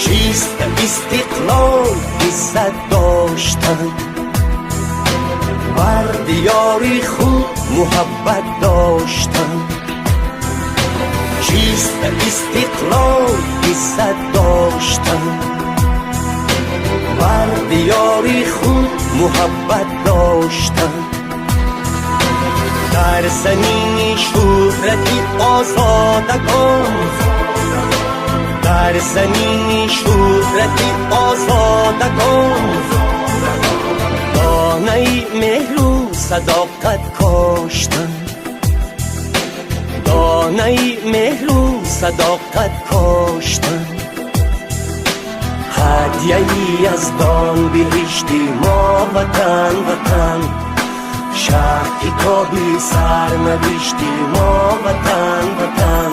Чист истиқлол, иззат доштан, бар диёри худ муҳаббат доштан. Чист истиқлол, иззат доштан, бар диёри худ муҳаббат доштан. Дар замини шӯҳрати озодагон, дар замини шӯҳрати озодагон, донаи меҳру садоқат коштан, донаи меҳру садоқат коштан. Ҳадияи яздон биҳишти мо ватан, ватан, шаҳ китоби сарнавишти мо ватан, ватан.